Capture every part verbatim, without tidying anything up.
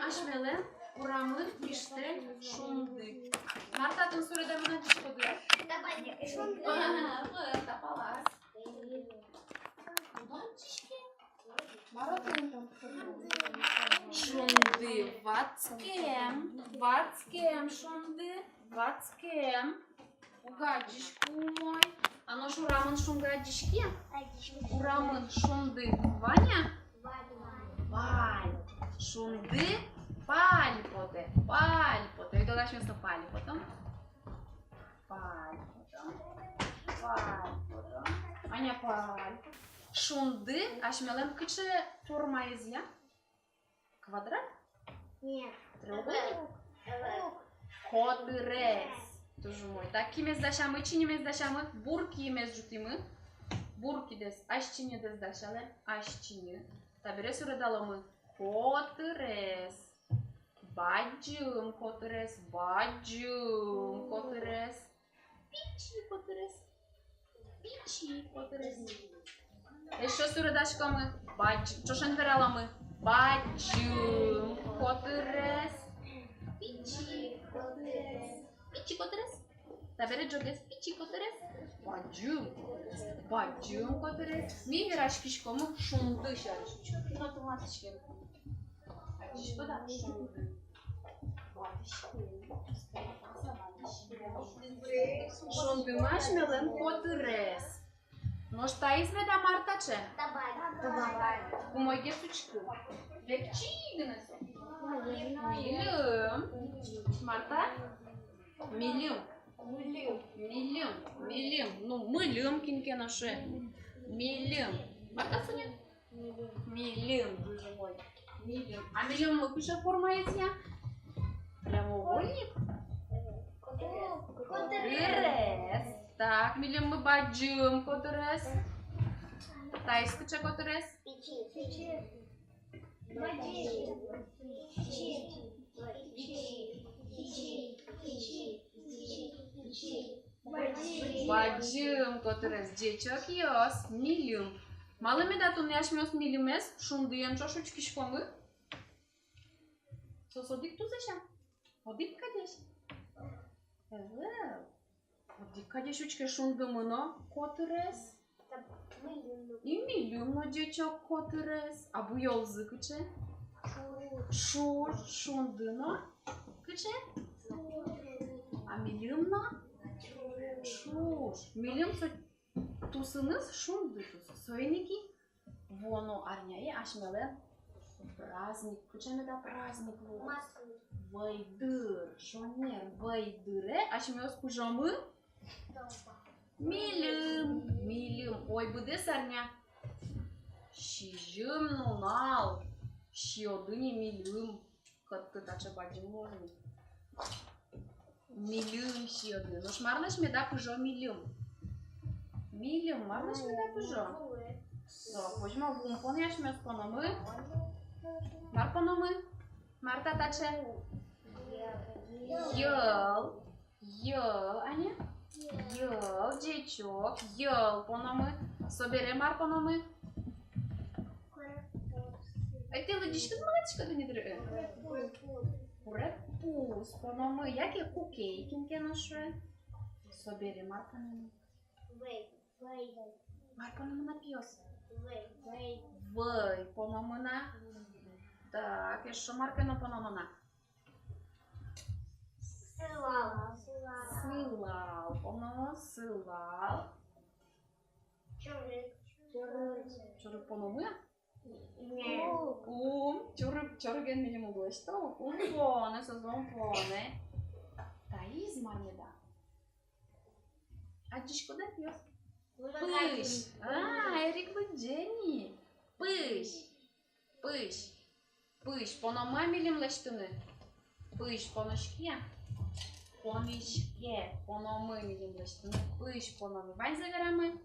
Асьмелэн урамын киштэ шунды. Мар татын суредамын, адӟиськоды? Тапалась. Ага, вот, тапалась. Шунды ватскем, ватскем шунды, ватскем. Уг адӟиськы умой. А нош урамын шунды адӟиське? Урамын шунды вань-а? Вань. Шунды паль потэ, паль потэ. Ойдолэ асьмеос но паль потом. Паль потом. Паль потом. Аня, паль. Шунды асьмелэн кыӵе формаезъя? Квадрат? Нет. Треугольник? Круг. Котырес. Туж умой. Так, кимес дасямы, чиньымес дасямы, бур киымес ӝутӥмы. Бур кидэс, ас чиньыдэс дасялэ, ас чиньы. Табере суредаломы котырес. Бадӟым котырес, бадӟым котырес. Пичи котырес. Пичи котырес. Эшшо суредаськомы. Бадӟ-, ӵошен вераломы. Бадӟым котырес. Пичи котырес. Пичи котырес. Табере ӝоггес. Пичи котырес. Бадӟым котырес. Бадӟым котырес. Ми вераськиськомы шунды сярысь. Чуть-чуть но туматӥське. Шунды. Шунды асьмелэн котырес. Нош таиз меда мар таӵе? Табань. Умойгес учкы. Векчи гинэ со. Мильым. Мар та? Мильым. Мильым. Мильым. Ну, мильым кин ке но шуэ. Мильым. Мар та, Соня? Мильым, туж умой. Мильым. А мильыммы кыӵе формаезъя? Прямоугольник? Котырес. Так, мильыммы бадӟым котырес. Таиз кыӵе котырес? Пичи. Пичи. Бадӟым. Пичи. Пичи. Пичи. Пичи. Бадӟым котырес, ӟечокъёс, мильым. Малы меда туннэ асьмеос мильымез шундыен ӵош учкиськомы? Соос одӥг тусэсь-а? Одӥг кадесь? Ӧвӧл. Одӥг кадесь учке шундымы но котырес. И мильым но ӟечок котырес. А буёлзы кыӵе? Шуж, шунды но кыӵе? А мильым но? Шуж. Мильым со тусыныз шунды тусыз. Соин ик вуоно арняе асьмелэн праздник. Кыӵе меда праздник луоз? Вӧйдыр. Шонер. Вӧйдыре асьмеос пыжомы мильым, мильым. Ой, быдэс арня. Сизьым нунал сиёды ни мильым. Кӧтты таӵе бадӟым луоз ни. Мильым сиёды. Нош марлэсь меда пыжо мильым? Мильым марлэсь меда пыжо? Со, возьма вуым понэ асьмеос пономы. Мар пономы? Мар та таӵе? Йӧл. Йӧл, а не? Йӧл, ӟечок, йӧл пономы. Собере мар пономы? Ӧй, тӥ лыдӟиськоды, мар лыдӟиськоды, дыр? Курегпуз пономы, яке кукей, кин ке но шуэ. Собере мар пономы? Вӧй. Мар пономы на, пиос? Вӧй. Вӧй пономы на. Так, эшшо мар ке но пономы на. Сылал. Сылал пономы, сылал. Чорыг. Чорыг пономы-а? Нет. Ум, чорыг, чорыген мильым уг лэсьто, ум понэ, созэ ум понэ. Таиз мар меда? Адӟиськоды-а, пиос? Пызь. А, эрик лыдӟе ни. Пызь. Пызь. Пызь пономы-а мильым лэсьтыны? Пызь понӥське-а? Понӥське. Пономы мильым лэсьтыны. Пызь пономы. Ваньзэ верамы.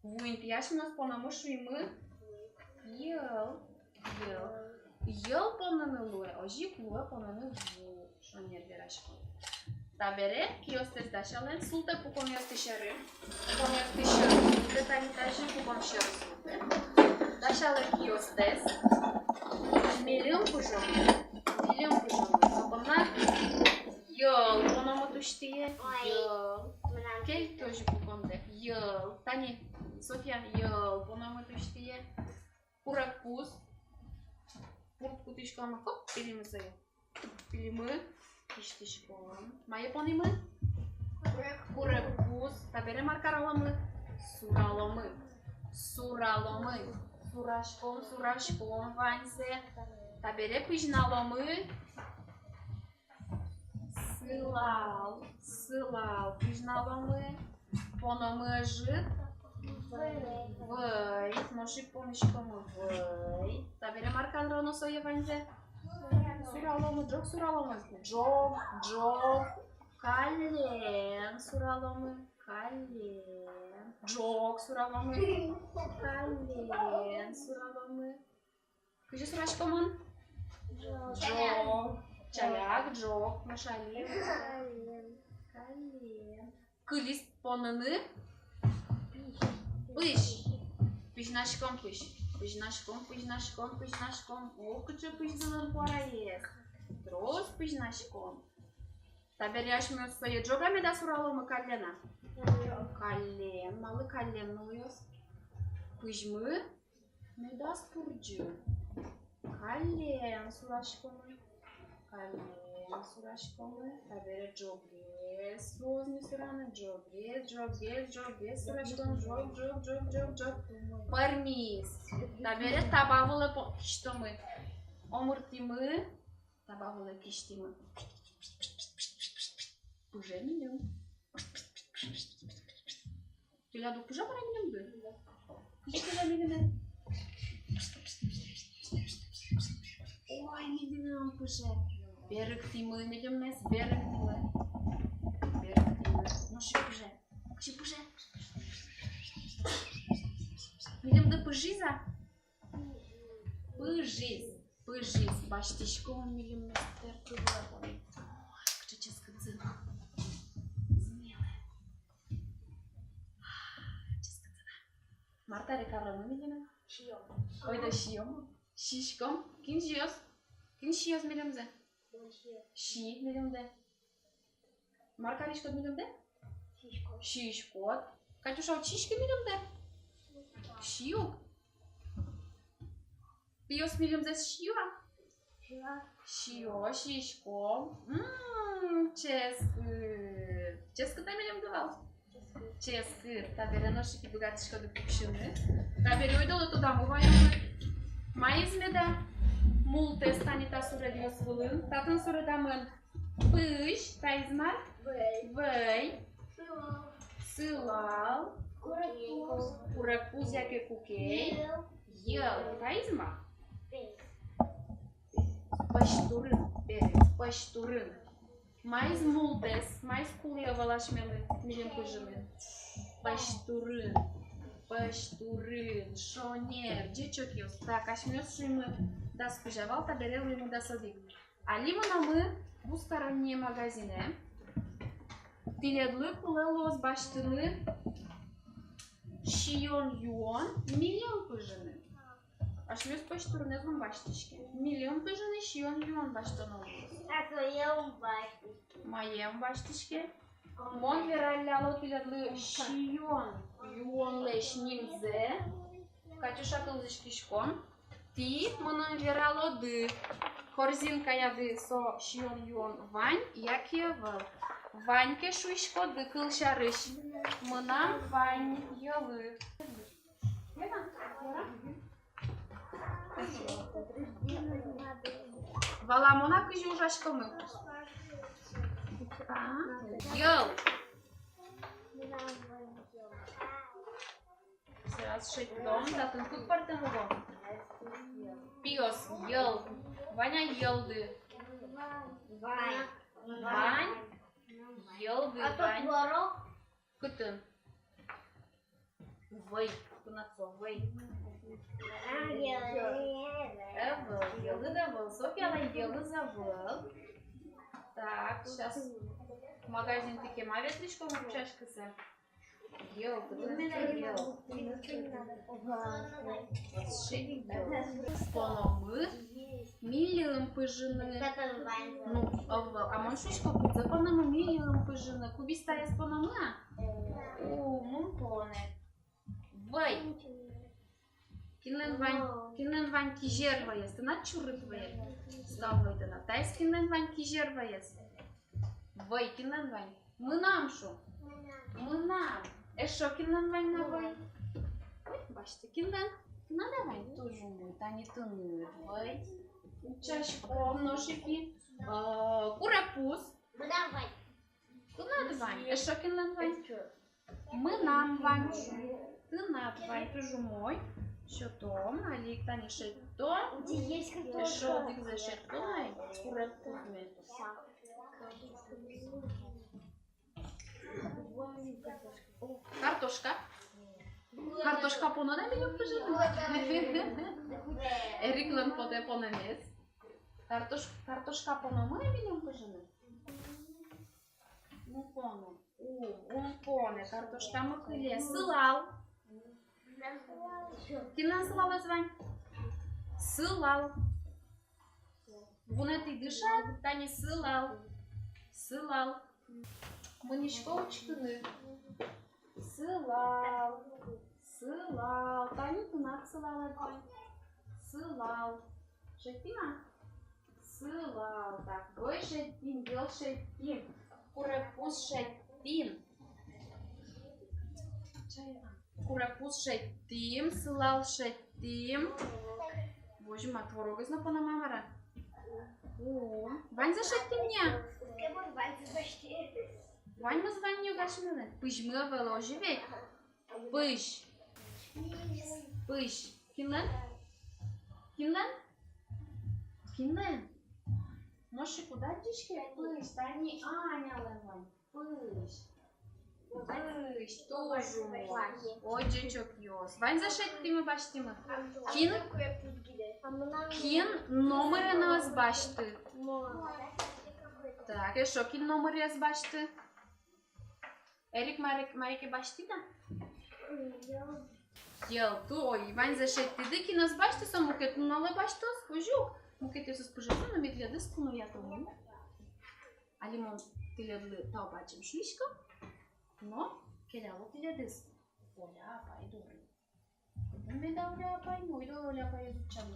Ву интыяз асьмеос пономы, шуимы. Йӧл. Йӧл. Йӧл поныны луэ, озьы ик луэ поныны ву. Шонер вераськом. Табере киостэс дасялэ, султэ пукомъёсты сьӧры. Пукомъёсты сьӧры султэ, тани тазьы пуком сьӧры султэ. Дасялэ киостэс. Милем пыжомы. Милем пыжомы. Со понна йӧл пономы тусьтые. Ой. Йӧл. Мынам. Кельтозь пуконде. Йӧл. Тани, Софья, йӧл пономы тусьтые. Курегпуз. Пурт кутӥськомы, хоп, пилимы сое. Пилимы, кисьтӥськом. Мае понӥмы? Курегпуз. Табере мар караломы? Сураломы. Сураломы. Сураськом, сураськом ваньзэ. Табере пызьналомы. Сылал, сылал пызьналомы. Пономы ӧжыт. Вӧй. Нош ик понӥськомы вӧй. Табере мар кароно сое ваньзэ? Сураломы, ӝог сураломы. Ӝог, ӝог. Каллен сураломы. Каллен. Ӝог сураломы. Каллен сураломы. Кызьы сураськомы? Ӝог. Ӝог. Чаляк, ӝог. Нош али? Каллен. Каллен. Кылиз поныны. Пызь. Пызьнаськом, пызь. Пызьнаськом, пызьнаськом, пызьнаськом. Ох, кыӵе пызьдылон куараез. Трос пызьнаськом. Табере асьмеос сое ӝога меда сураломы, каллен-а? Каллен. Малы каллен, нылъёс? Пызьмы медаз пурӟы. Каллен сураськомы. Каллен сураськомы. Табере ӝоггес луоз ни сураны. Ӝоггес, ӝоггес, ӝоггес сураськом. Ӝог, ӝог, ӝог, ӝог, ӝог. Пӧрмиз. Табере таба вылэ по-, кисьтомы. Омыртӥмы. Таба вылэ кисьтӥмы. Пыже милем. Тӥляд уг пыжа, мар-а, милемды? Кызьы пыже милемды? Ой, милемды пыже. Берыктӥмы милеммес, берыктӥмы. Берыктӥмы. Нош ик пыже. Кызьы пыже? Милемды пыжиз-а? Пыжиз, пыжиз. Басьтӥськом милеммес, тӥляд пыжиз-а? Ой, кыӵе ческыт зын. Зынелэ. Ческыт зын. Мар табере каромы милемын? Сиём. Ойдо сиём. Сиськом. Кин сиёз? Кин сиёз милемзэ? Мон сиё. Си милемдэ. Мар кариськод милемдэ? Сиськод. Сиськод. Катюша, уд сиськы милемдэ? Сиё. Пиос милемзэс сиё-а? Сиё. Сиё, сиськом. М, ческыт. Ческыт-а милемды вал? Ческыт. Табере нош ик быгатӥськоды пуксьыны. Табере ойдолэ тодамы ваёмы. Маиз меда мултэс тани та суредъёс вылын? Татын суредамын пызь, таиз мар? Вӧй. Вӧй. Сылал. Сылал. Курегпуз. Курегпуз яке кукей. Йӧл. Йӧл. Таиз мар? Пӧсь. Пӧсь турын, бере, пӧсь турын. Маиз мултэс, маиз кулэ ӧвӧл асьмелы, милем пыжыны? Пӧсь турын, пӧсь турын, шонер, ӟечокъёс. Так, асьмеос шуимы дас кызь вал, табере луимы дас одӥг. Али мыномы двусторонние магазинэ. Тӥледлы кулэ луоз басьтыны сиён-юон милем пыжыны. Асьмеос пӧсь турынэз ум басьтӥське. Милем пыжыны сиён-юон басьтоно луоз. А сое ум басьтӥське. Мае ум басьтӥське? Мон вералляло тӥледлы сиён-юонлэсь нимзэ. Катюша, кылзӥськиськом. Тӥ мыным вералоды, корзинкаяды со сиён-юон вань яке ӧвӧл. Вань ке, шуиськоды кылсярысь: мынам вань йӧлы. Валамон-а, кызьы ужаськомы? А? Йӧл. Сейчас шедьтом, татын кык пӧртэм уго. Пиос, йӧл. Вань-а йӧлды? Вань. Вань. Йӧлды вань. А то творог? Кытын? Вӧй, кынад со, вӧй. Ӧвӧл, йӧлыд ӧвӧл, Софьялэн йӧлыз ӧвӧл. Так, сейчас магазинтӥ кема ветлӥськом уксёяськыса. Йӧл, кытын йӧл? Пономы мильым пыжыны. Ну, ӧвӧл. А мон шуисько, кудзэ пономы мильым пыжыны. Кубистаез пономы-а? Ум, ум понэ. Вӧй. Кинлэн вань, кинлэн вань кизер вӧез? Тынад чурыт вӧед. Скал вӧй тынад. Таиз кинлэн вань кизер вӧез? Вӧй кинлэн вань? Мынам, шу. Мынам. Эшшо кинлэн вань на вӧй? Ой, басьты, кинлэн? Тынад-а вань? Туж умой. Тани тыныд вӧй. Утчаськом нош ик. Э, курегпуз. Мынам вань. Тынад вань. Эшшо кинлэн вань? Мынам вань. Тынад вань. Туж умой. Сётом. Али ик тани шедьтом. Эшшо одӥгзэ шедьтом ай. Курегпузме. Картошка. Картошка поно-а мильым пыжыны? Эриклэн потэ понэмез. Картош-, картошка пономы-а мильым пыжыны? Ум понэ. Ум, ум понэ. Картошкамы кыле. Сылал. Кинлэн сылалэз вань? Сылал. Вунэтӥды шат, тани сылал. Сылал. Мынӥсько учкыны. Сылал. Сылал. Тани тынад сылалэд вань. Сылал. Шедьтӥм-а? Сылал. Так, вӧй шедьтӥм, йӧл шедьтӥм, курегпуз шедьтӥм. Курегпуз шедьтӥм, сылал шедьтӥм. Возьма, творогез но поном-а, мар-а? О, ваньзэ шедьтӥм ни-а? Ваньмыз вань ни ук асьмелэн. Пызьмы ӧвӧл, озьы ведь? Пызь. Пызь. Кинлэн? Кинлэн? Кинлэн? Нош ик уд адӟиське, пызь, тани Анялэн вань. Пызь. Пызь, туж умой. Ой, ӟечокъёс. Ваньзэ шедьтӥмы, басьтӥмы. Кин? Кин номыре но ӧз басьты? Так, эшшо кин номыре ӧз басьты? Эрик, мар ке, мар ке басьтӥд-а? Йӧл. Йӧл, туж умой. Ваньзэ шедьтӥды, кин ӧз басьты, со мукет нуналэ басьтоз, озьы ук. Мукетъёсыз пыжозы но, ми тӥледыз куноятомы. Али мон тӥледлы тау бадӟым шуисько но келяло тӥледыз Оля апай доры. Меда Оля апай, ну, ойдо Оля апаез утчамы.